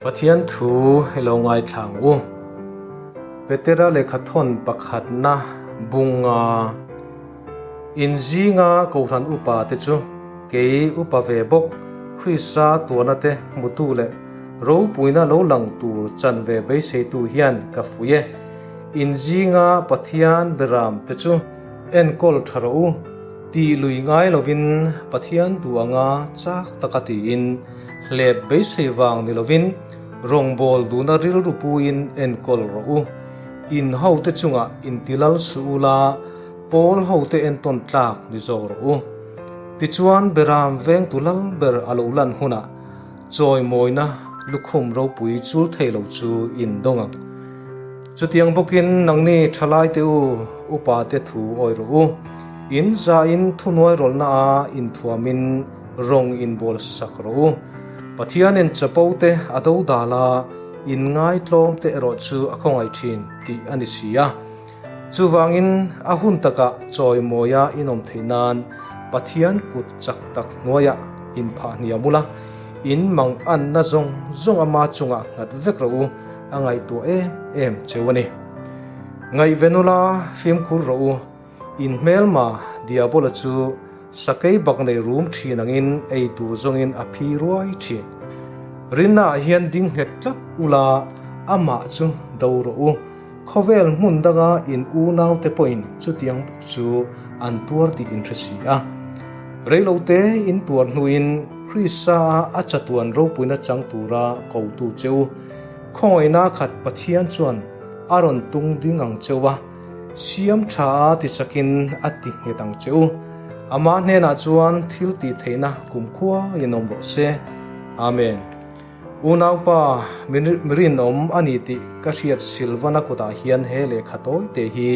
Pathian thu hi lo ngaithla ang u. Petera lehkhathawn pakhatna bunga inzinga Kohhran upa te chu kei upa ve bawk Krista tuarna te hmutu leh ropuina lo lang tur chanve beiseitu hian ka fuih e. Inzinga Pathian beram te chu enkawl tha rawh u. Tih lui ngai lovin Pathian duh anga chak taka tiin hlep beisei vang ni lovin rawngbâwl duhna rilru puiin enkawl rawh u. In hote chungah intilal suh ula, pawl hote entawn tlak ni zawk rawh u. Tichuan Beram vengtu lal ber a lo lan hunah chawimawina lukhum ropui chul thei lo chu in dawng ang. Chutiang bawkin nangni thalaite u, upate thu awi rawh u. In zain thuhnuai rawlhna a inthuamin rawng inbawl sak rawh u. Pathianin chapo te a do dal a, in ngaitlawm te erawh chu a khawngaih thin tih a ni si a. Chuvangin a hun takah chawimawia inawm theih nan Pathian kut chak tak hnuaiah inphah hniam ula, in mang anna zawng zawng ama chungah nghat vek rawh u, a ngaihtuah em em cheu a ni. Ngaihven ula, fimkhur rawh u, in hmelma Diabola chu sakei bak nei rum thin angin ei tur zawngin a phi ruai thin. Rinnaah hian ding nghet tlat ula, amah chu do rawh u. Khawvel hmun danga in unaute pawhin chutiang bawk chu an tuar tih in hre si a. Reilote in tuar hnuin Krista-a a chatuan ropuina chang tura kotu che u, khawngaihna khat Pathian chuan a rawn tung ding ang che u a, siam tha a ti chakin a ti nghet ang che u. Amah hnenah chuan thil tih theihna kumkhua in awm rawh se. Amen. Unaupa, mi rinawm a ni tih ka hriat Silvana kutah hian he lehkha tawi te hi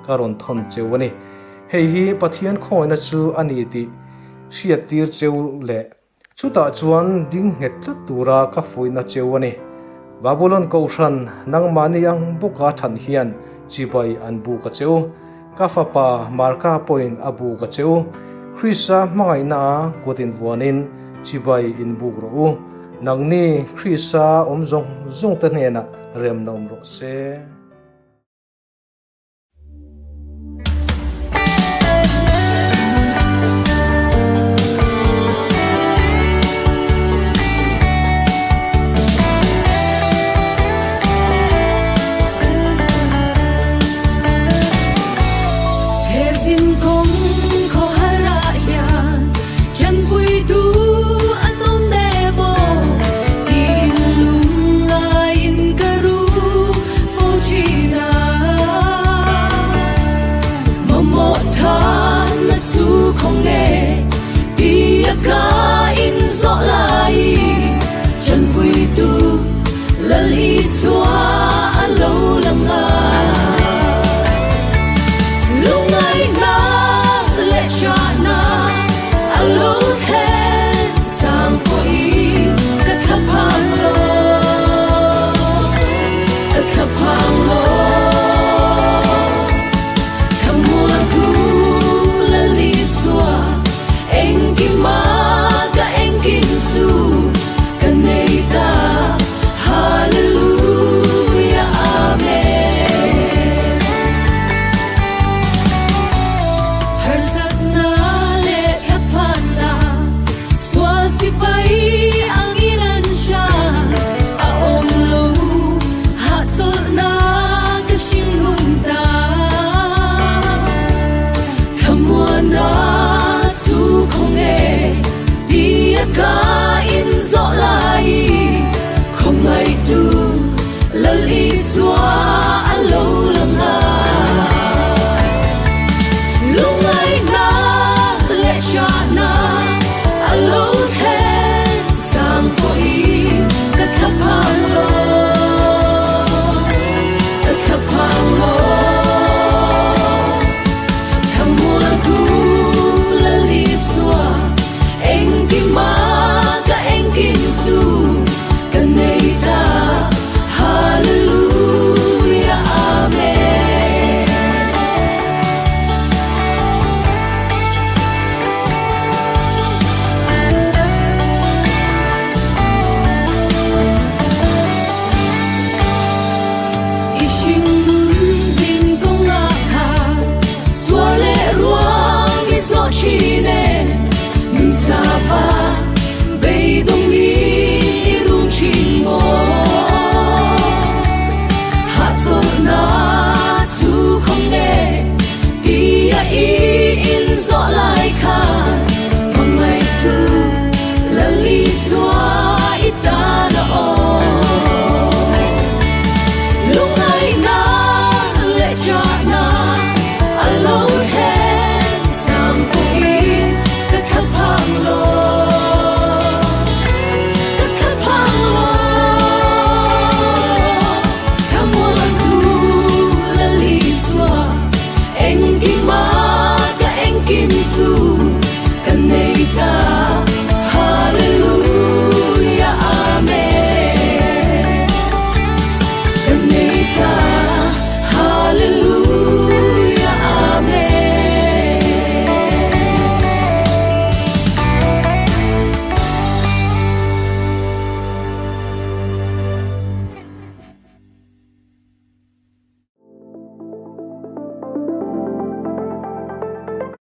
ka rawn thawn cheu a ni. Hei hi Pathian khawina chu a ni tih hriattir cheu leh chutah chuan ding nghet tlat tura ka fuihna cheu a ni. Babulon Kohhran nangmahni ang bawka than hian chibai an buk a cheu. Ka fapa Marka pawhin a buk a che u. Krista hmangaihna a kut invuanin chibai inbuk rawh u. Nangni Krista awm zawng zawng te hnenah remna awm rawh se.